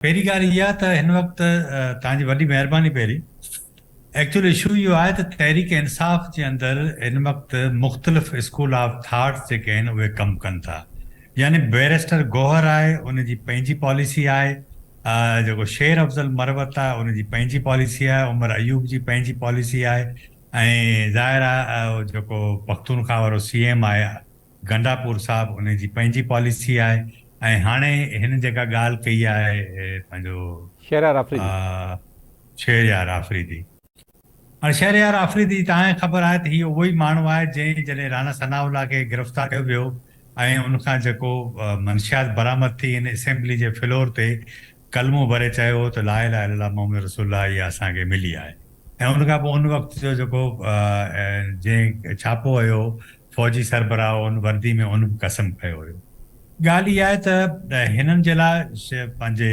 پهرين ڳالهه اها ته هن وقت توهان جي وڏي مهرباني پهرين ايڪچوئل اشو اهو آهي ته تحريڪ انصاف جي اندر هن وقت مختلف اسڪول آف ٿاٽس جيڪي آهن اهي ڪم ڪن ٿا يعني بئريسٽر گوهر آهي ان جي پنهنجي پاليسي آهي جيڪو شير افضل مروت آهي ان جي پنهنجي پاليسي آهي عمر ايوب جي پنهنجي پاليسي آهي ۽ ظاهر آهي جيڪو پختونخوا وارو سي ايم آهي گنڊاپور صاحب انهي جي پنهنجي پاليسي آهي ۽ هاڻي هن جيڪا ڳالهه ڪئي آهي پنهنجو شهريار آفريدي. شهريار آفريدي هاڻي شهريار آفريدي توهان کي خبر آهي ته هي اهو ئي ماڻهو آهي جنهن جڏهن رانا ثناء الله کي گرفتار ڪيو ويو ۽ ان کان جيڪو منشيات برآمد ٿي هن اسيمبلي جي فلور تي ڪلمو ڀري چيو هو ته لا اله الا الله محمد رسول الله اها اسان کي ملي آهي ۽ ان کان پوء ان وقت جو جيڪو جنهن ڇاپو هنيو فوجي سربراهه ان وردي ۾ ان به قسم کنيو هيو. ڳالهه اها آهي ته هنن جي لاء پنهنجي.